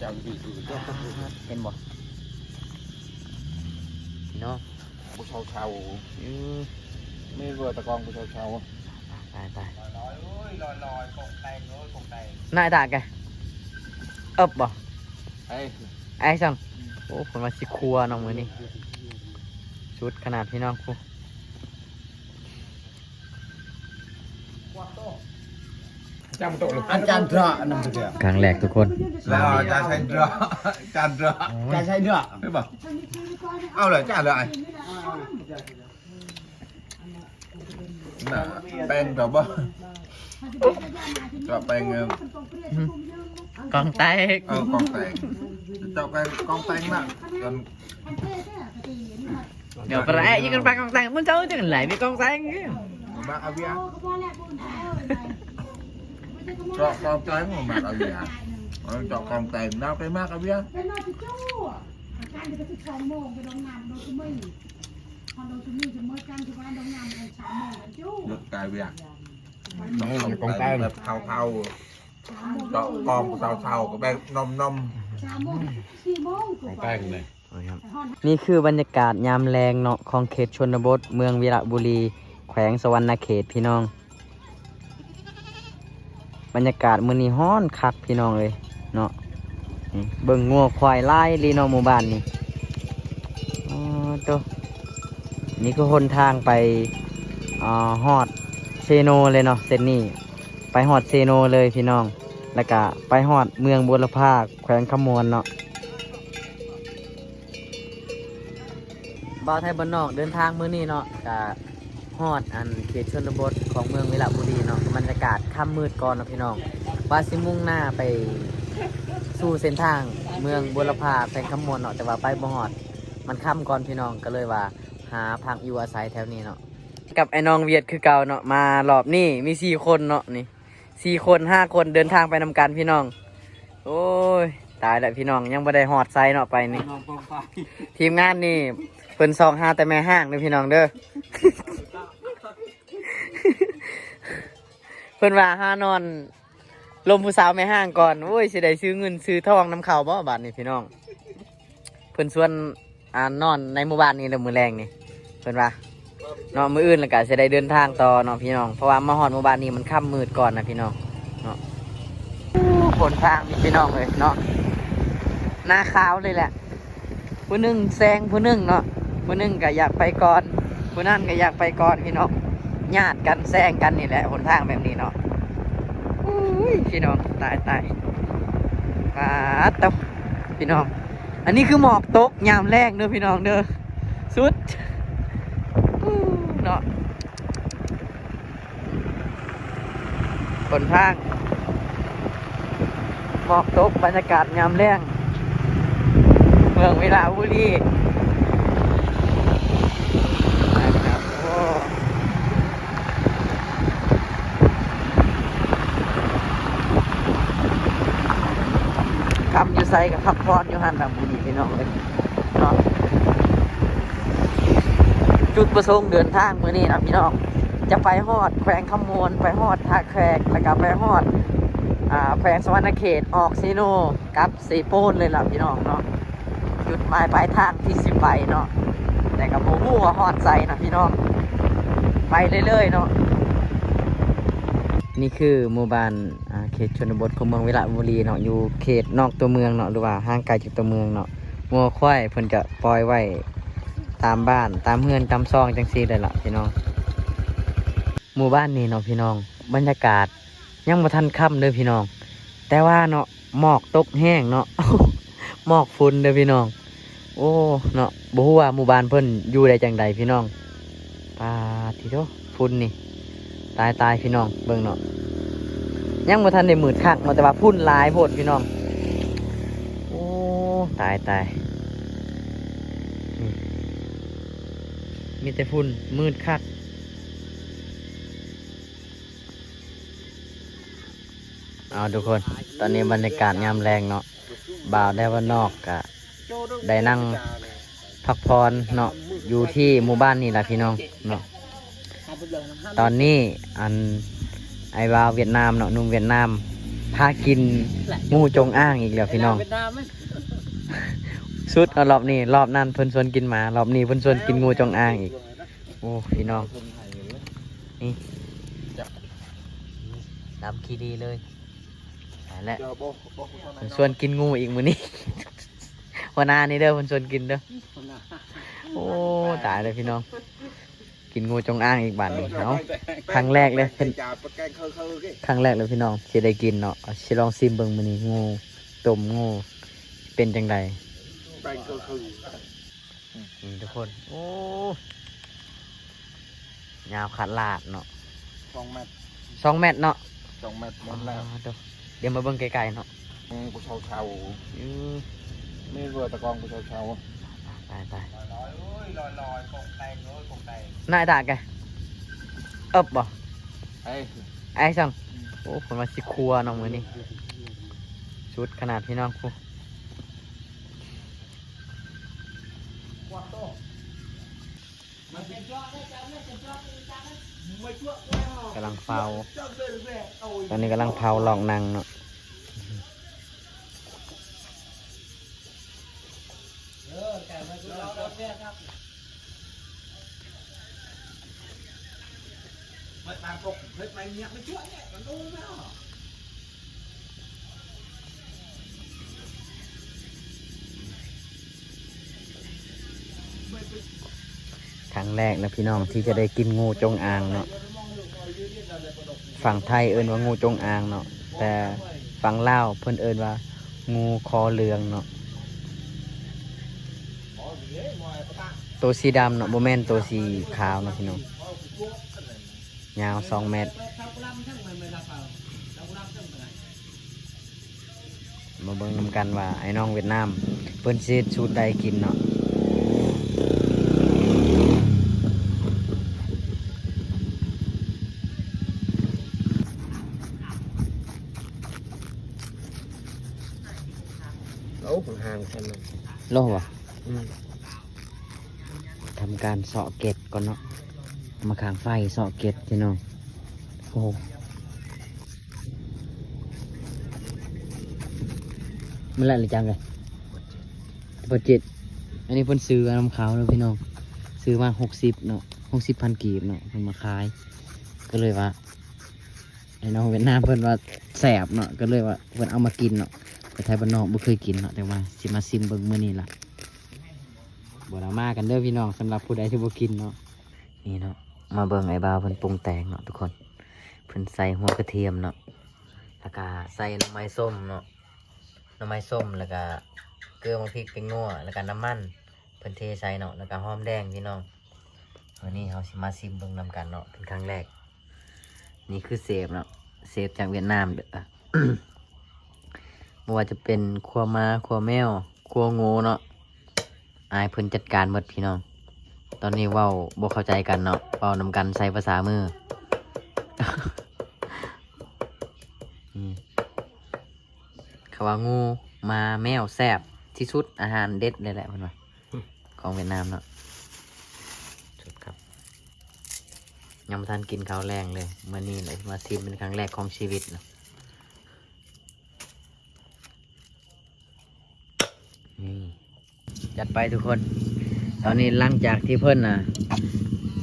ເຫັນບໍ່ພີ່ນ້ອງ? ຜູ້ເຊົ່າໆ ອືມ ແມ່ນບໍ່ຕາກ້ອງ ຜູ້ເຊົ່າໆ ຕາຍໆ ລອຍໆ ເອີຍ ລອຍໆ ກົງແຕງ ເອີຍ ກົງແຕງ ນາຍຕາກະ ເອິບບໍ່ ໄອ້ ໄອ້ສັງ ໂອ້ ເພິ່ນວ່າຊິຄົວເນາະມື້ນີ້ ສຸດຂະໜາດພີ່ນ້ອງ ຜູ້ ອາຈານດຣານຳເດີ ຄັ້ງແລກທຸກຄົນ ລາວຈານໄຊດຣາ ຈານດຣາ ຈານໄຊດຣາ ເຫັນບໍ່ ເອົາເລີຍ ຈານເລີຍ ນະ ແປ້ງດອກບໍ່ ເຈາະແປ້ງ ເອີ ກອງແຕກ ເອີ ກອງແຕກ ເຈາະແປ້ງ ກອງແຕກນະ ດຽວປະແອະ ຍິງກັນໄປກອງແຕກ ມັນເຈົ້າຈັ່ງໄຫຼມີກອງແຕກ ມາອາເວຍ ເຈາະກອງແຕກ ມາອາເວຍ ເອີ ເຈາະກອງແຕກ ດາວໄປມາອາເວຍ ເລິກກາຍເວຍ ກອງແຕກ ແບບເທົາໆ ເຈາະກອງເຊົາໆ ກໍແບບນົມໆ ກອງແຕກນີ້ ນີ້ຄືບັນຍາກາດຍາມແລງເນາະ ຂອງເຂດຊົນນະບົດ ເມືອງວິລະບູລີ ແຂວງສະຫວັນນະເຂດ ພີ່ນ້ອງ. ບັນຍາກາດມື້ນີ້ຮ້ອນຄັກພີ່ນ້ອງເອີຍເນາະ ນີ້ເບິ່ງງົວຄວາຍຫຼາຍອີ່ຫຼີເນາະ ໝູ່ບ້ານນີ້ ອໍ ໂຕ ນີ້ຄືຫົນທາງໄປ ອາ ຮອດເຊໂນເລີຍເນາະ ເສັ້ນນີ້ ໄປຮອດເຊໂນເລີຍພີ່ນ້ອງ ແລ້ວກະໄປຮອດເມືອງບົວລະພາ ແຂວງຄຳມ່ວນເນາະ. ບ່າວໄທບ້ານນອກເດີນທາງມື້ນີ້ເນາະ ກະຮອດອັນເຂດຊົນນະບົດຂອງເມືອງວິລະບູລີເນາະ ບັນຍາກາດຄ່ຳມືດກ່ອນເນາະພີ່ນ້ອງ ວ່າຊິມຸ່ງໜ້າໄປສູ່ເສັ້ນທາງເມືອງບົວລະພາ ແຂວງຄຳມ່ວນເນາະ ແຕ່ວ່າໄປບໍ່ຮອດ ມັນຄ່ຳກ່ອນພີ່ນ້ອງ ກໍເລີຍວ່າຫາພັກຢູ່ອາໄສແຖວນີ້ເນາະ ກັບໄອ້ນ້ອງຫວຽດຄືເກົ່າເນາະ ມາລອບນີ້ມີສີ່ຄົນເນາະ ນີ້ສີ່ຄົນຫ້າຄົນເດີນທາງໄປນຳກັນພີ່ນ້ອງ. ໂອ້ຍ ຕາຍແລ້ວພີ່ນ້ອງ ຍັງບໍ່ໄດ້ຮອດໃສເນາະ ໄປນີ້ ທີມງານນີ້ເພິ່ນສ່ອງຫາແຕ່ແມ່ຮ້າງເດີພີ່ນ້ອງເດີ ເພິ່ນວ່າຫານອນລົມຜູ້ສາວແມ່ຮ້າງກ່ອນ ໂອ້ຍ ຊິໄດ້ຊື້ເງິນຊື້ທອງນຳເຂົາບໍ່ບາດນີ້ພີ່ນ້ອງ ເພິ່ນຊວນ ອ່າ ນອນໃນໝູ່ບ້ານນີ້ແຫຼະມື້ແລງນີ້ ເພິ່ນວ່າເນາະ ມື້ອື່ນແລ້ວກະຊິໄດ້ເດີນທາງຕໍ່ເນາະພີ່ນ້ອງ ເພາະວ່າມາຮອດໝູ່ບ້ານນີ້ມັນຄ່ຳມືດກ່ອນນະພີ່ນ້ອງເນາະ. ໂອ້ ຫົນທາງນີ້ພີ່ນ້ອງເອີຍເນາະ ໜ້າຂາວເລີຍແຫຼະ ຜູ້ໜຶ່ງແຊງຜູ້ໜຶ່ງເນາະ ຜູ້ໜຶ່ງກະຢາກໄປກ່ອນ ຜູ້ນັ້ນກະຢາກໄປກ່ອນພີ່ນ້ອງ ຍາດກັນແຊງກັນນີ້ແຫຼະ ຫົນທາງແບບນີ້ເນາະ. ໂອ້ຍ ພີ່ນ້ອງ ຕາຍໆ ປາດໂຕ ພີ່ນ້ອງ ອັນນີ້ຄືໝອກຕົກຍາມແລງເດີພີ່ນ້ອງເດີ ສຸດ ເນາະ ຫົນທາງ ໝອກຕົກ ບັນຍາກາດຍາມແລງ ເມືອງວິລະບູລີ ໂອ້ ຄ່ຳຢູ່ໃສກໍພັກຜ່ອນຢູ່ຫັ້ນລະມື້ນີ້ພີ່ນ້ອງເອີຍເນາະ. ຈຸດປະສົງເດີນທາງມື້ນີ້ນະພີ່ນ້ອງ ຈະໄປຮອດແຂວງຄຳມ່ວນ ໄປຮອດທ່າແຂກ ແລ້ວກໍໄປຮອດ ອ່າ ແຂວງສະຫວັນນະເຂດ ອອກເຊໂນ ກັບເຊໂປນເລີຍລະພີ່ນ້ອງເນາະ. ຈຸດໝາຍປາຍທາງທີ່ຊິໄປເນາະ ແຕ່ກໍບໍ່ຮູ້ວ່າຮອດໃສນະພີ່ນ້ອງ ໄປເລື້ອຍໆເນາະ. ນີ້ຄືໝູ່ບ້ານ ອ່າ ເຂດຊົນນະບົດຂອງເມືອງວິລະບູລີເນາະ ຢູ່ເຂດນອກຕົວເມືອງເນາະ ຫຼືວ່າຫ່າງໄກຈາກຕົວເມືອງເນາະ. ງົວຄວາຍເພິ່ນກະປ່ອຍໄວ້ຕາມບ້ານ ຕາມເຮືອນຕາມຊ່ອງຈັ່ງຊີ້ເລີຍລະພີ່ນ້ອງ. ໝູ່ບ້ານນີ້ເນາະພີ່ນ້ອງ ບັນຍາກາດຍັງບໍ່ທັນຄ່ຳເດີພີ່ນ້ອງ ແຕ່ວ່າເນາະ ໝອກຕົກແຮງເນາະ ໝອກຝຸ່ນເດີພີ່ນ້ອງ. ໂອ້ ເນາະ ບໍ່ຮູ້ວ່າໝູ່ບ້ານເພິ່ນຢູ່ໄດ້ຈັ່ງໃດພີ່ນ້ອງ. ປາດຕິໂທ ຝຸ່ນນີ້ ຕາຍໆ ພີ່ນ້ອງ ເບິ່ງເນາະ ຍັງບໍ່ທັນໄດ້ມືດຄັກເນາະ ແຕ່ວ່າຝຸ່ນຫຼາຍໂພດພີ່ນ້ອງ. ໂອ້ ຕາຍໆ ນີ້ ມີແຕ່ຝຸ່ນ ມືດຄັກ. ເອົາ ທຸກຄົນ ຕອນນີ້ບັນຍາກາດຍາມແລງເນາະ ບ່າວໄທບ້ານນອກກະໄດ້ນັ່ງພັກຜ່ອນເນາະ ຢູ່ທີ່ໝູ່ບ້ານນີ້ລະພີ່ນ້ອງເນາະ. ຕອນນີ້ອັນ ອ້າຍບ່າວຫວຽດນາມເນາະ ໜຸ່ມຫວຽດນາມ ພາກິນງູຈົງອາງອີກແລ້ວພີ່ນ້ອງ. ສຸດເອົາລອບນີ້, ລອບນັ້ນເພິ່ນຊວນກິນໝາ, ລອບນີ້ເພິ່ນຊວນກິນງູຈົງອາງອີກ. ໂອ້ ພີ່ນ້ອງ ນີ້ ດຳຂີ້ດີເລີຍ. ຕາຍແລ້ວ ເພິ່ນຊວນກິນງູອີກມື້ນີ້. ຫົວໜ້ານີ້ເດີ ເພິ່ນຊວນກິນເດີ. ໂອ້ ຕາຍແລ້ວພີ່ນ້ອງ. ກິນງູຈົງອາງອີກບາດນີ້. ເອົາ ຄັ້ງແລກເລີຍ ເປັນຄັ້ງແລກເລີຍພີ່ນ້ອງ ຊິໄດ້ກິນເນາະ. ຊິລອງຊິມເບິ່ງມື້ນີ້ ງູ ຕົ້ມງູ ເປັນຈັ່ງໃດ. ນີ້ທຸກຄົນ ໂອ້ ຍາວຂາດລາດເນາະ ສອງແມັດ ສອງແມັດເນາະ ສອງແມັດໝົດແລ້ວ. ດຽວມາເບິ່ງໃກ້ໆເນາະ. ອືມ ຜູ້ເຖົ້າໆ ອືມ ແມ່ນບໍ່ຕາກ້ອງ ຜູ້ເຖົ້າໆ. ຕາຍໆ ນາຍຕາກະ ເອິບບໍ່ ໄອ້ ໄອ້ສັງ. ໂອ້ ເພິ່ນວ່າຊິຄົວເນາະມື້ນີ້. ສຸດຂະໜາດພີ່ນ້ອງ. ກຳລັງເຝົ້າ ຕອນນີ້ກຳລັງເຝົ້າລອກນັ່ງເນາະ. ຄັ້ງແລກນະພີ່ນ້ອງ ທີ່ຈະໄດ້ກິນງູຈົງອາງເນາະ. ຝັ່ງໄທເອີ້ນວ່າງູຈົງອາງເນາະ ແຕ່ຝັ່ງລາວເພິ່ນເອີ້ນວ່າງູຄໍເຫຼືອງເນາະ. ໂຕສີດຳເນາະ ບໍ່ແມ່ນໂຕສີຂາວເນາະພີ່ນ້ອງ. ຍາວສອງແມັດ. ມາເບິ່ງນຳກັນວ່າໄອ້ນ້ອງຫວຽດນາມເພິ່ນຊິເຮັດສູດໃດກິນເນາະ. ໂອ້ ຫ່າງໆ ຊັ້ນນະ ໂລຫວາ? ອືມ. ທຳການເຊາະເກັດກ່ອນເນາະ ມາຂ້າງໄຟເຊາະເກັດພີ່ນ້ອງ. ໂອ້ໂຫ ມັນລະລະຈັງເລີຍ ປາເຈັດ. ອັນນີ້ເພິ່ນຊື້ມານຳເຂົາເນາະພີ່ນ້ອງ ຊື້ມາຫົກສິບເນາະ ຫົກສິບພັນກີບເນາະ ເພິ່ນມາຂາຍ. ກໍເລີຍວ່າ ໄອ້ນ້ອງຫວຽດນາມເພິ່ນວ່າແຊບເນາະ ກໍເລີຍວ່າເພິ່ນເອົາມາກິນເນາະ. ແຕ່ໄທບ້ານນອກບໍ່ເຄີຍກິນເນາະ ແຕ່ວ່າຊິມາຊິມເບິ່ງມື້ນີ້ລະ. ບໍ່ລະ ມາກັນເດີພີ່ນ້ອງ ສຳລັບຜູ້ໃດທີ່ບໍ່ກິນເນາະ. ນີ້ເນາະ ມາເບິ່ງອ້າຍບ່າວເພິ່ນປຸງແຕ່ງເນາະທຸກຄົນ. ເພິ່ນໃສ່ຫົວກະທຽມເນາະ ແລ້ວກະໃສ່ໜໍ່ໄມ້ສົ້ມເນາະ ໜໍ່ໄມ້ສົ້ມ ແລ້ວກະເກືອ ໝາກພິກ ແປ້ງນົວ ແລ້ວກະນ້ຳມັນ ເພິ່ນເທໃສ່ເນາະ ແລ້ວກະຫອມແດງພີ່ນ້ອງ. ມື້ນີ້ເຮົາຊິມາຊິມເບິ່ງນຳກັນເນາະ ເປັນຄັ້ງແລກ. ນີ້ຄືເຊຟເນາະ ເຊຟຈາກຫວຽດນາມເດີ. ບໍ່ວ່າຈະເປັນຄົວໝາ ຄົວແມວ ຄົວງູເນາະ ອ້າຍເພິ່ນຈັດການໝົດພີ່ນ້ອງ. ຕອນນີ້ເວົ້າບໍ່ເຂົ້າໃຈກັນເນາະ ເວົ້ານຳກັນໃຊ້ພາສາມື. ອືມ ເຂົາວ່າງູ ໝາ ແມວ ແຊບທີ່ສຸດ ອາຫານເດັດເລີຍແຫຼະ ເພິ່ນວ່າ ຂອງຫວຽດນາມເນາະ. ສຸດຄັກ. ຍັງບໍ່ທັນກິນເຂົ້າແລງເລີຍ ມື້ນີ້ແຫຼະມາຊິມເປັນຄັ້ງແລກຂອງຊີວິດນະ. ນີ້ ຈັດໄປທຸກຄົນ. ຕອນນີ້ຫຼັງຈາກທີ່ເພິ່ນນະ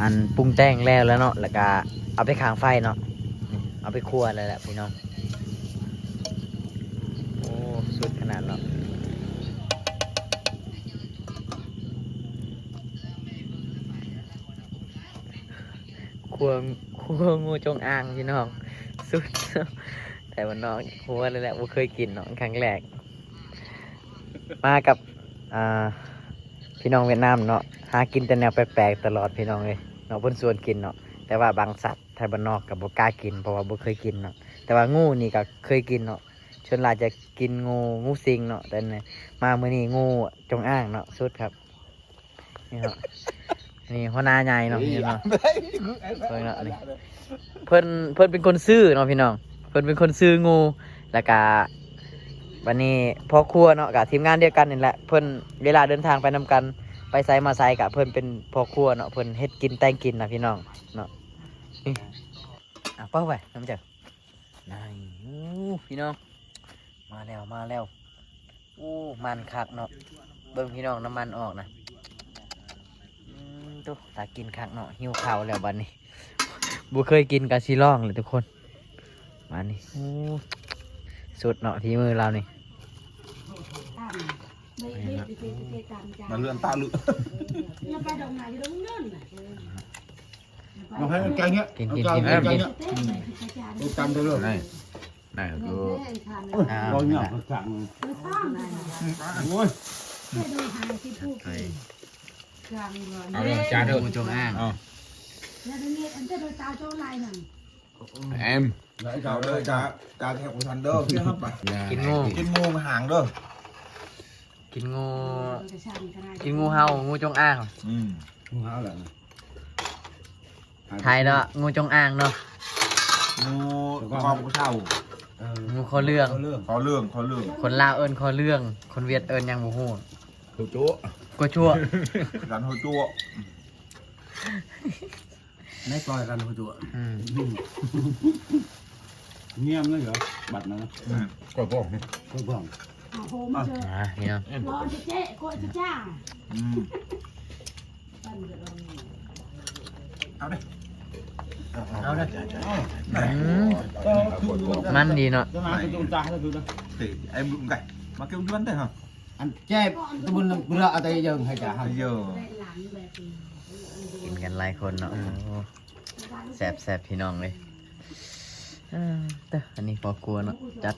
ອັນ ປຸງແຕ່ງແລ້ວແລ້ວເນາະ ແລ້ວກະເອົາໄປຂ້າງໄຟເນາະ ເອົາໄປຄົວແລ້ວແຫຼະພີ່ນ້ອງ. ໂອ້ ສຸດຂະໜາດເນາະ. ຄົວ ຄົວງູຈົງອາງພີ່ນ້ອງ ສຸດ. ໄທບ້ານນອກຄົວເລີຍແຫຼະ ບໍ່ເຄີຍກິນເນາະ ຄັ້ງແລກ. ມາກັບ ອ່າ ພີ່ນ້ອງຫວຽດນາມເນາະ ຫາກິນແຕ່ແນວແປກໆຕະຫຼອດພີ່ນ້ອງເອີຍເນາະ ເພິ່ນຊວນກິນເນາະ. ແຕ່ວ່າບາງສັດໄທບ້ານນອກກໍບໍ່ກ້າກິນ ເພາະວ່າບໍ່ເຄີຍກິນເນາະ. ແຕ່ວ່າງູນີ້ກໍເຄີຍກິນເນາະ ສ່ວນຫຼາຍຈະກິນງູ ງູສິງເນາະ. ແຕ່ມາມື້ນີ້ງູຈົງອາງເນາະ ສຸດຄັກ. ນີ້ເນາະ ນີ້ຫົວໜ້າໃຫຍ່ເນາະ ນີ້ເນາະ ເບິ່ງເນາະ ນີ້ ເພິ່ນ ເພິ່ນເປັນຄົນຊື້ເນາະພີ່ນ້ອງ ເພິ່ນເປັນຄົນຊື້ງູ. ແລ້ວກະບາດນີ້ພໍ່ຄົວເນາະ ກະທີມງານດຽວກັນນີ້ແຫຼະ ເພິ່ນເວລາເດີນທາງໄປນຳກັນ ໄປໃສມາໃສ ກະເພິ່ນເປັນພໍ່ຄົວເນາະ ເພິ່ນເຮັດກິນແຕ່ງກິນນະພີ່ນ້ອງເນາະ. ນີ້ ອ່ະ ເປົ່າໄປນຳເຈົ້າ. ນີ້ ພີ່ນ້ອງ ມາແລ້ວ ມາແລ້ວ. ໂອ້ ມັນຄັກເນາະ ເບິ່ງພີ່ນ້ອງ ນ້ຳມັນອອກນະ. ອືມ ໂຕ ຕາກິນຄັກເນາະ ຫິວເຂົ້າແລ້ວບັດນີ້. ບໍ່ເຄີຍກິນກະຊິລອງແຫຼະທຸກຄົນ ມານີ້. ໂອ້ ສຸດເນາະ ຝີມືລາວນີ້. ມາເລື່ອນຕາລຸ ມາໃຫ້ມັນແກງເນີ້ຍ ກິນ ກິນ ກິນ ກິນ ກິນ. ອືມ ຕຳໄປເລີຍ ນັ້ນຄື ອ້າວ ບໍ່ຍາກຈັງ. ໂອ້ຍ ເອົາເດີ ຈານເດີ ງູຈົງອາງ ເອົາ ແອມ ເອົາເດີ ຈານ ຈານແທ້ຂອງສັນເດີ ກິນງູ ກິນງູຫາງເດີ ກິນງູ ກິນງູເຫົ່າ ງູຈົງອາງ. ອືມ ງູເຫົ່າແຫຼະ ໄທເນາະ ງູຈົງອາງເນາະ ງູກອງຜູ້ເຖົ້າ ເອີ ງູຄໍເຫຼືອງ ຄໍເຫຼືອງ ຄໍເຫຼືອງ ຄົນລາວເອີ້ນຄໍເຫຼືອງ ຄົນຫວຽດເອີ້ນຫຍັງບໍ່ຮູ້ ໂຮໂຈະ ໂກໂຈະ ກັນໂຮໂຈະ. ໃນຊອຍກັນໂຮໂຈະ. ອືມ ງຽມເລີຍເຫລໍ ບັດນັ້ນນະ ອືມ ກວຍພອງ ກວຍພອງ ອ່າ ພີ່ນ້ອງ ເອົາ ເອົາເດີ ເອົາເດີ ອືມ ມັນດີເນາະ ມາເກັບດ້ວນເດີ ອັນເຈັບຕະບຸນເບືອເອົາແຕ່ເຢິງໃຫ້ຈ້າ ເອີ ກິນກັນຫຼາຍຄົນເນາະ. ໂອ້ ແຊບໆ ພີ່ນ້ອງເອີຍ. ເອີ ເຕີ ອັນນີ້ພໍ່ຄົວເນາະ ຈັດ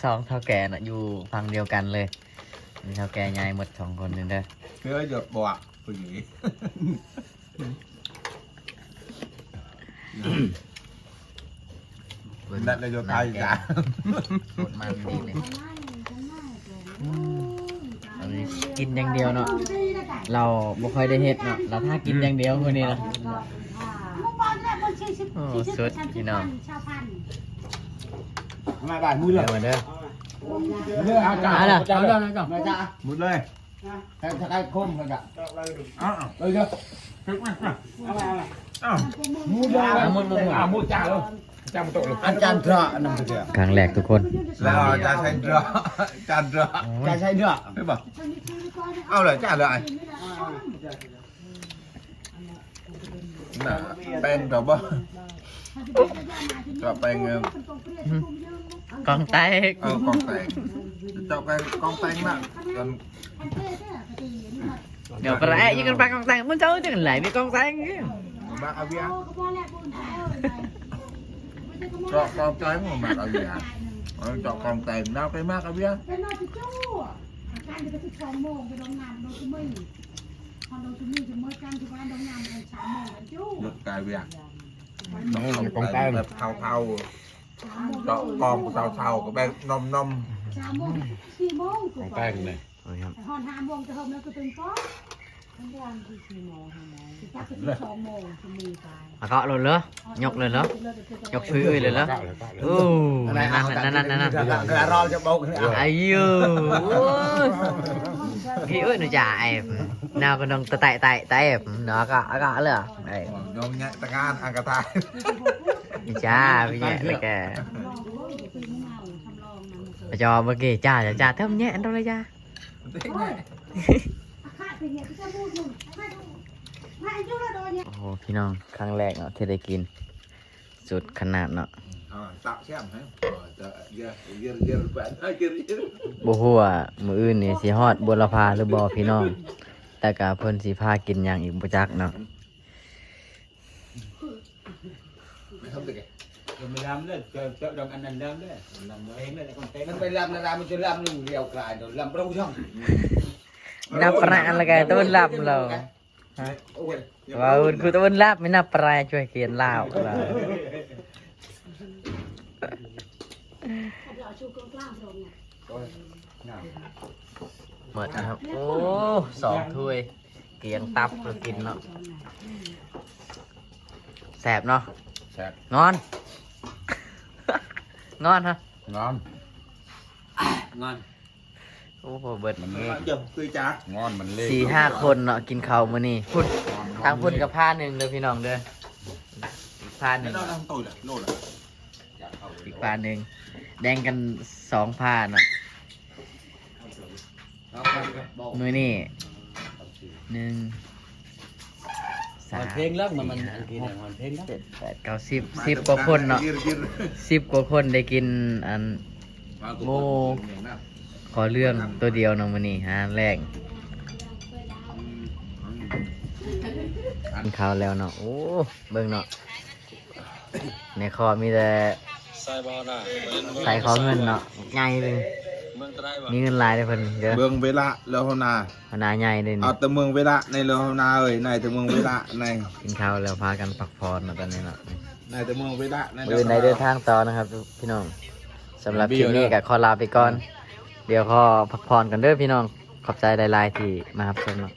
ສອງເຖົ້າແກ່ເນາະ ຢູ່ຝັ່ງດຽວກັນເລີຍ. ມີເຖົ້າແກ່ໃຫຍ່ໝົດສອງຄົນນີ້ເດີ ເອີ ຢອດບວກຜູ້ນີ້. ນັ້ນແຫຼະຢູ່ໄທຈ້າ ໂຄດມັນດີເລີຍ. ອັນນີ້ກິນຢ່າງດຽວເນາະ ເຮົາບໍ່ຄ່ອຍໄດ້ເຮັດເນາະ ເຮົາຖ້າກິນຢ່າງດຽວມື້ນີ້ນະ. ໂອ້ ສຸດພີ່ນ້ອງ ມາບາດມືເລີຍ ມາເດີ ມາເດີ ເອົາເດີ ເອົາເດີ ໝົດເລີຍ. ໃຫ້ສະໄກຄົມເພິ່ນກະ ເອົາ ເອົາ ເອົາ ເອົາ ໝູດ ເອົາ ໝູດ ໝູດ ໝູດ ເອົາ ໝູດ ຈ້າເອີຍ ຈ້າບໍ່ຕົກເລີຍ ອາຈານເທາະນຳເພິ່ນ ຄັ້ງແລກທຸກຄົນ ແລ້ວຈານໃສ່ເທາະ ຈານເທາະ ໂອ້ຍ ຈານໃສ່ເທາະ ເຫັນບໍ່ ເອົາເລີຍ ຈ້າເລີຍ ນະ ແປ້ງເຂົາບໍ່ ເຈາະແປ້ງ ອືມ ກອງແຕກ ເອີ ກອງແຕກ ເຈາະແປ້ງກອງແຕກນະ ດຽວປະແອະຍິງກັນໄປກອງແຕກ ມັນເຈົ້າຈັ່ງໄຫຼມີກອງແຕກ ມາກາເວຍ ເຈາະກອງແຕກ ມາກາເວຍ ເອີ ເຈາະກອງແຕກ ດາວໄປມາກາເວຍ. ເຈາະກອງແຕກ ເທາໆ ເຈາະກອງເທາໆ ແບບນົມໆ ກອງແຕກນີ້ ຮອດຫ້າໂມງຈະເລີ່ມແລ້ວ ກະຕື່ນກ່ອນ ມາເກາະໂລດເລີ ຍົກໂລດເລີ ຍົກຊຶອຍເລີຍເລີ. ໂອ້ ນັ້ນໆ ເວລາ ເວລາເຮົາຈະເບົາ ອາຍຸ ໂອ້ຍ ກີ້ເອີຍ ໜູຈາໄອ້ ນາວກະນົງຕະໄຕໄຕໄຕ ເນາະ ກະ ກະເລີຍ ໄອ້ ຍອງຍະຕະການ ອັງກະຕາຍ ອີຈາ ພີ່ແຍະ ແລ້ວກະ ຈອເມື່ອກີ້ ຈ້າ ຈ້າ ເທີມແຍະ ອັນໂຕລະ ຈ້າ. ໂອ້ໂຫ ພີ່ນ້ອງ ຄັ້ງແລກເນາະ ທີ່ໄດ້ກິນ ສຸດຂະໜາດເນາະ. ບໍ່ຮູ້ວ່າມື້ອື່ນນີ້ຊິຮອດບົວລະພາຫຼືບໍ່ພີ່ນ້ອງ ແຕ່ກະເພິ່ນຊິພາກິນຫຍັງອີກບໍ່ຈັກເນາະ. ມັນໄປລຳນະລະ ມັນຈະລຳໜຶ່ງດຽວກາຍ ລຳບໍ່ຮູ້ຊ່ອງ ນັບປະນະອັນລະກາຍ ຕະເວັນລຳລາວ ເວົ້າຄືຕະເວັນລຳ ມີນັບປະນະຊ່ວຍຂຽນລາວ ໝົດແລ້ວ ໂອ້ ສອງຖ້ວຍ ກຽງຕັບກະກິນເນາະ ແຊບເນາະ ແຊບ ງອນ ງອນຮະ ງອນ ງອນ ໂອ້ໂຫ ເບິດ ມັນເລະ ງອນມັນເລະ ສີ່ຫ້າຄົນເນາະ ກິນເຂົ້າມື້ນີ້ ພຸ້ນ ທາງພຸ້ນກະພາໜຶ່ງເດີພີ່ນ້ອງເດີ. ພາໜຶ່ງ ອີກພາໜຶ່ງ ແບ່ງກັນສອງພາເນາະ. ມື້ນີ້ ໜຶ່ງ ສາມ ຮອດເພງແລ້ວ ມັນ ມັນ ອັນທີ່ນັ້ນ ຮອດເພງແລ້ວ ເຈັດ ແປດ ເກົ້າ ສິບ ສິບກວ່າຄົນເນາະ ສິບກວ່າຄົນໄດ້ກິນອັນ ໝູ່ຂໍເລື່ອງໂຕດຽວເນາະ ມື້ນີ້ຫາແລງ ກິນເຂົ້າແລ້ວເນາະ. ໂອ້ ເບິ່ງເນາະ ໃນຄໍມີແຕ່ ໃສ່ຄໍເງິນເນາະ ໃຫຍ່ເລີຍ ມີເງິນຫຼາຍເດ້ເພິ່ນເດີ. ເບິ່ງເວລາແລ້ວຫົວໜ້າ ຫົວໜ້າໃຫຍ່ເດ້ນີ້ ເອົາແຕ່ເບິ່ງເວລາໃນແລ້ວຫົວໜ້າເອີຍ ໃນແຕ່ເບິ່ງເວລາໃນ ກິນເຂົ້າແລ້ວພາກັນພັກຜ່ອນເນາະ ຕອນນີ້ເນາະ ໃນແຕ່ເບິ່ງເວລາໃນ ມື້ອື່ນໄດ້ເດີນທາງຕໍ່ນະຄັບພີ່ນ້ອງ. ສຳລັບຄລິບນີ້ກໍຂໍລາໄປກ່ອນ ດຽວຂໍພັກຜ່ອນກ່ອນເດີພີ່ນ້ອງ. ຂອບໃຈຫຼາຍໆທີ່ມາຮັບຊົມເນາະ.